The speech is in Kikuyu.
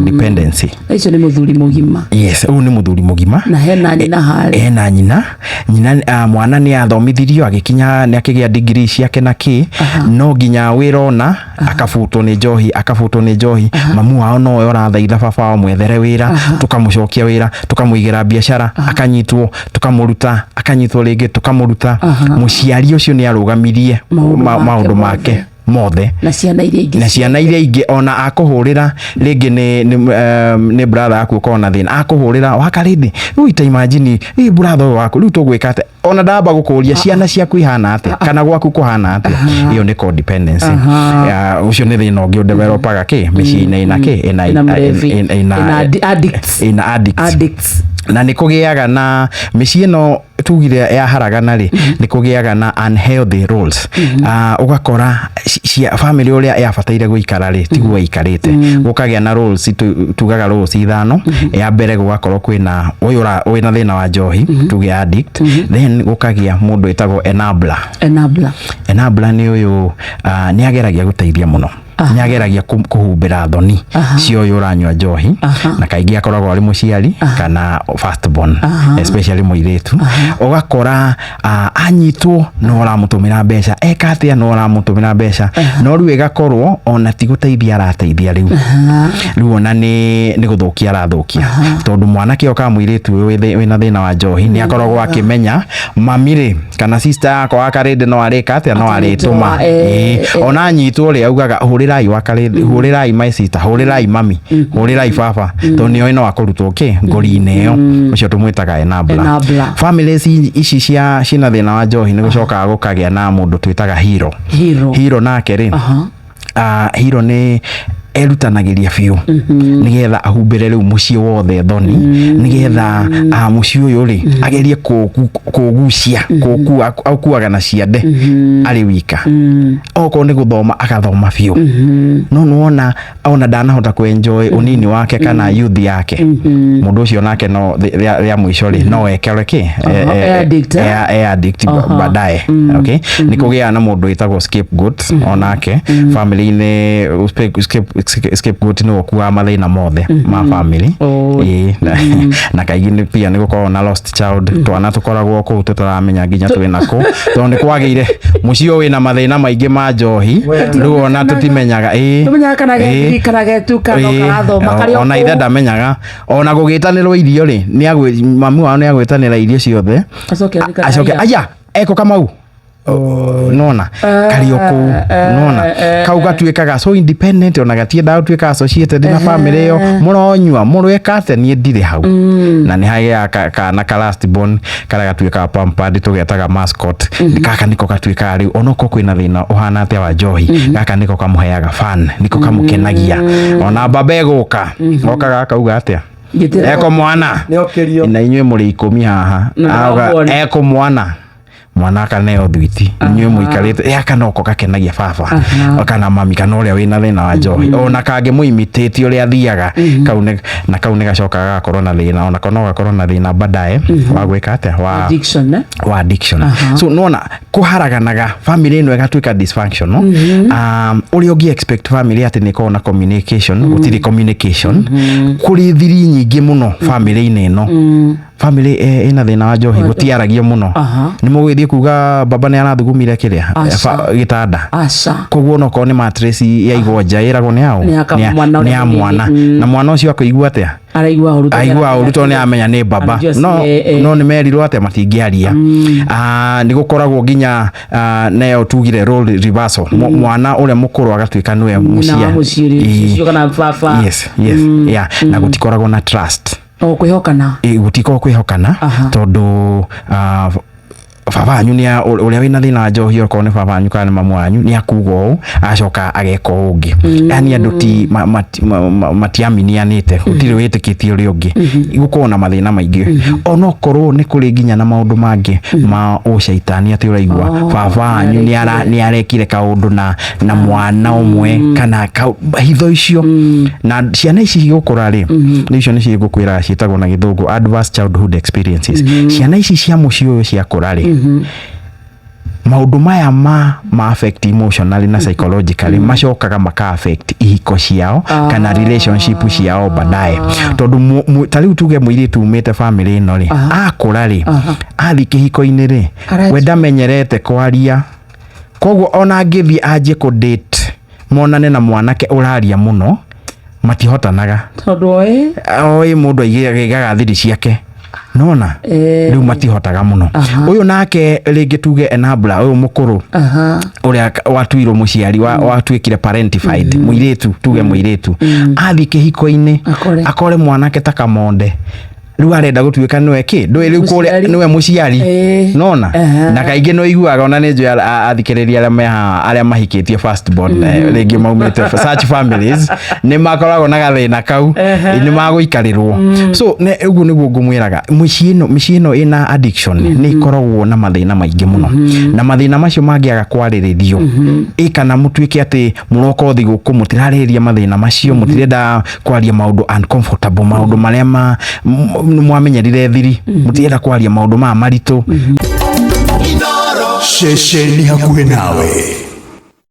Codependency. Icio nĩ mũthuri mũgima. Yes, ũyũ nĩ mũthuri mũgima. Na hena nyina harĩa. Ena nyina. Nyina, mwana nĩ athomithirio, agĩkinya, nĩ akĩgĩa degree ciake na kĩ, no nginya wĩra ona akabutwo nĩ njohi, akabutwo nĩ njohi. Mamu wao nowe ũrathaitha baba wao mwethere wĩra, tũkamũcokia wĩra, tũkamũigĩra biacara, akanyitwo, tũkamũruta, akanyitwo rĩngĩ, tũkamũruta. Mũciari ũcio nĩ arũgamirie Maũndũ make maũndũ mothe. Make mothe. Na ciana iria ingĩ. Na ciana iria ingĩ, ona akũhũrĩra rĩngĩ nĩ brother yaku ũkorwo na thĩna, akũhũrĩra wakarĩndĩ rĩu ita imagine rĩu brother ũyũ waku, rĩu tũgwĩka atĩa? Ona ndamba gũkũria ciana ciaku ihana atĩa kana gwaku kũhana atĩa. Ĩyo nĩ codependency. Ya, ũcio nĩ thĩna ũngĩ ũdevelopaga kĩ mĩciĩ-inĩ ĩna kĩ ĩna Ĩna mlevi. Ĩna Ĩna addicts. Ĩna addicts. Addicts. Na nĩ kũgĩaga na mĩciĩ ĩno tugire yaharagana rĩ, nĩ kũgĩaga na unhealthy roles. Ũgakora cia family ũrĩa yabataire gũikara rĩ, tiguo ĩikarĩte. Gũkagĩa na roles, tugaga roles ithano. Ya mbere, gũgakorwo kwĩna ũyũ wĩna thĩna wa njohi, tuge addict. Then gũkagĩa mũndũ wĩtagwo enabler. Enabler. Enabler nĩ ũyũ, nĩ ageragia gũteithia mũno, nĩ ageragia kũhumbĩra thoni cia ũyũ ũranyua njohi, na kaingĩ akoragwo arĩ mũciari kana first born, especially mũirĩtu. Ũgakora anyitwo no ũramũtũmĩra mbeca, eka atĩa no ũramũtũmĩra mbeca, no rĩu ĩgakorwo ona ti gũteithia arateithia rĩu, rĩu ona nĩ gũthũkia arathũkia, tondũ mwanake ũyũ kana mũirĩtu ũyũ wĩna thĩna wa njohi nĩ akoragwo akĩmenya mami rĩ kana sister yakwa wa karĩndĩ no arĩka atĩa, no arĩtũma. Atũma, Ona anyitwo rĩ, augaga, "Hũrĩrai wa karĩndĩ, hũrĩrai my sister, hũrĩrai mami, hũrĩrai baba," tondũ nĩoĩ no akũrutwo kĩ ngori-inĩ ĩyo. Ũcio tũmwĩtaga enabler. Enabler. Families ici cia ciĩna thĩna wa njohi, nĩ gũcokaga gũkagĩa na mũndũ twĩtaga hero. Hero. Hero nake rĩ, hero nĩ erutanagĩria biũ nĩgetha ahumbĩre rĩu mũciĩ wothe thoni, nĩgetha mũciĩ ũyũ rĩ agerie kũgucia, kũkua, aukuaga na ciande arĩ wika. Okorwo nĩ gũthoma, agathoma biũ, no nĩwona ona ndanahota kũ-enjoy ũnini wake kana youth yake. Mũndũ ũcio nake no rĩa mũico rĩ, no ekere kĩ? E addict, eh? E addict baadaye. Okay, nĩ kũgĩaga na mũndũ wĩtagwo scapegoat onake family-inĩ. Scapegoat nĩwe ũkuaga mathĩna mothe ma family. Ĩĩ, na kaingĩ nĩ pia nĩ gũkoragwo na lost child, twana tũkoragwo kũu tũtaramenya nginya twĩ nako, tondũ nĩ kwagĩire mũciĩ ũyũ wĩna mathĩna maingĩ ma njohi, rĩu ona tũtimenyaga, ĩĩ. Tũmenyaga kana gethiri, kana getu, kana Ĩĩ, karathoma karĩ o ona ithe kũu. Ndamenyaga ona gũgĩtanĩrwo irio rĩ, mami wao nĩ agwĩtanĩra irio ciothe. Acoke athi kana Acoke aya. Aya eko Kamau nona karĩ o kũu, nona kau gatuĩkaga so independent, ona gatiendaga gũtuĩka associated na family ĩyo. Mũronyua, mũreka atĩa, niĩ ndirĩ hau. Na nĩ hagĩaga kana ka last born karĩa gatuĩkaga pampered, tũgetaga mascot. Gaka nĩko gatuĩkaga rĩu onokorwo kwĩna thĩna ũhana atĩa wa njohi, gaka nĩko kamũheaga fun, nĩko kamũkenagia. Ona baba egũka okaga akauga atĩa? Ngĩtĩra- Eko mwana. Nĩokĩrio. Na inyuĩ mũrĩ 10 haha. Na Auga, ndĩramuona. eko mwana, mwana akaneo thwiti, inyuĩ mũikarĩte ĩ, aka noko gakenagia baba kana mami kana ũrĩa wĩna thĩna wa njohi, ona kangĩmũimitĩte ũrĩa athiaga kau na kau nĩ gacokaga gagakorwo na thĩna, onako no gakorwo na thĩna baadaye wa gwĩka atĩa, wa Addiction, eh? Wa addiction. So nona kũharaganaga, family ĩno ĩgatuĩka dysfunctional. Ũrĩa ũngĩ expect family atĩ nĩ ĩkorwo na communication, gũtirĩ communication. Kũrĩ thiri nyingĩ mũno family-inĩ ĩno. Family ĩna thĩna wa njohi gũtiaragio mũno. Nĩ mũgũgĩthiĩ kuga baba nĩ arathugumire kĩrĩa Aca. gĩtanda. Aca. Koguo onokorwo nĩ mattress yaigwo nja, ĩragwo nĩ aũ? Nĩ ya mwana ũrĩa Nĩ ya mũnini. mwana. Na mwana ũcio akũigua atĩa? Araigua ũru tondũ Aigua ũru tondũ nĩ amenya nĩ baba. Anajua No si. No nĩ merirwo atĩa matingĩaria. Nĩ gũkoragwo nginya nayo tugire role reversal. Mwana ũrĩa mũkũrũ agatuĩka nĩwe Na wa mũciari. mũciĩ ũcio kana baba. Yes, yeah. Na gũtikoragwo na trust. O kwĩhokana. Ĩ, gũtikoragwo kwĩhokana, tondũ baba wanyu nĩ ũrĩa wĩna thĩna wa njohi, okorwo nĩ baba wanyu kana nĩ mamu wanyu, nĩ akuga ũũ, agacoka ageka ũũ ũngĩ. Yani andũ ti matiaminianĩte, gũtirĩ wĩtĩkĩtie ũrĩa ũngĩ. Gũkorwo na mathĩna maingĩ, onokorwo nĩ kũrĩ nginya na maũndũ mangĩ ma ũcaitani, atĩ ũraigua baba wanyu nĩ arekire kaũndũ na mwana ũmwe kana hitho icio. Na ciana ici igũkũra rĩ, nĩ icio nĩcio ngũkwĩraga ciĩtagwo na Gĩthũngũ adverse childhood experiences. Ciana ici cia mũciĩ ũyũ ciakũra rĩ, Maũndũ maya ma affect emotionally na psychologically macokaga maka affect ihiko ciao kana relationship ciao baadaye, tondũ ta rĩu tuge mũirĩtu umĩte family ĩno rĩ, akũra rĩ, athiĩ kĩhiko-inĩ rĩ, we ndamenyerete kwaria. Koguo ona angĩthiĩ anjie kũ date, monane na mwanake ũraria mũno, matihotanaga. Tondũ oĩ. Oĩ mũndũ aigaga thiri ciake, nona rĩu matihotaga mũno. Ũyũ nake rĩngĩ tuge enabler, ũyũ mũkũrũ ũrĩa watuirwo mũciari watuĩkire parentified, mũirĩtu, tuge mũirĩtu athiĩ kĩhiko-inĩ, Akore. akore mwanake ta kamonde, rĩu arenda gũtuĩka nĩwe kĩ ndũĩ rĩu kũrĩa Mũciari. nĩwe mũciari, nona na kaingĩ nĩ ũiguaga, ona nĩ njũĩ athikĩrĩria arĩa me haha arĩa mahikĩtie first born, rĩngĩ maumĩte such families, nĩ makoragwo na gathĩna kau, nĩ magũikarĩrwo. So ũguo nĩguo ngũmwĩraga, mĩciĩ ĩno ĩna addiction nĩ ĩkoragwo na mathĩna maingĩ mũno, na mathĩna macio mangĩaga kwarĩrĩrio ĩ kana mũtuĩke atĩ mũroka o thigũkũ, mũtirarĩrĩria mathĩna macio, mũtirenda kwaria maũndũ uncomfortable, maũndũ marĩa ma mwamenyerire thiri, mũtirenda kwaria maũndũ maya maritũ. Ceceni hakuhĩ nawe.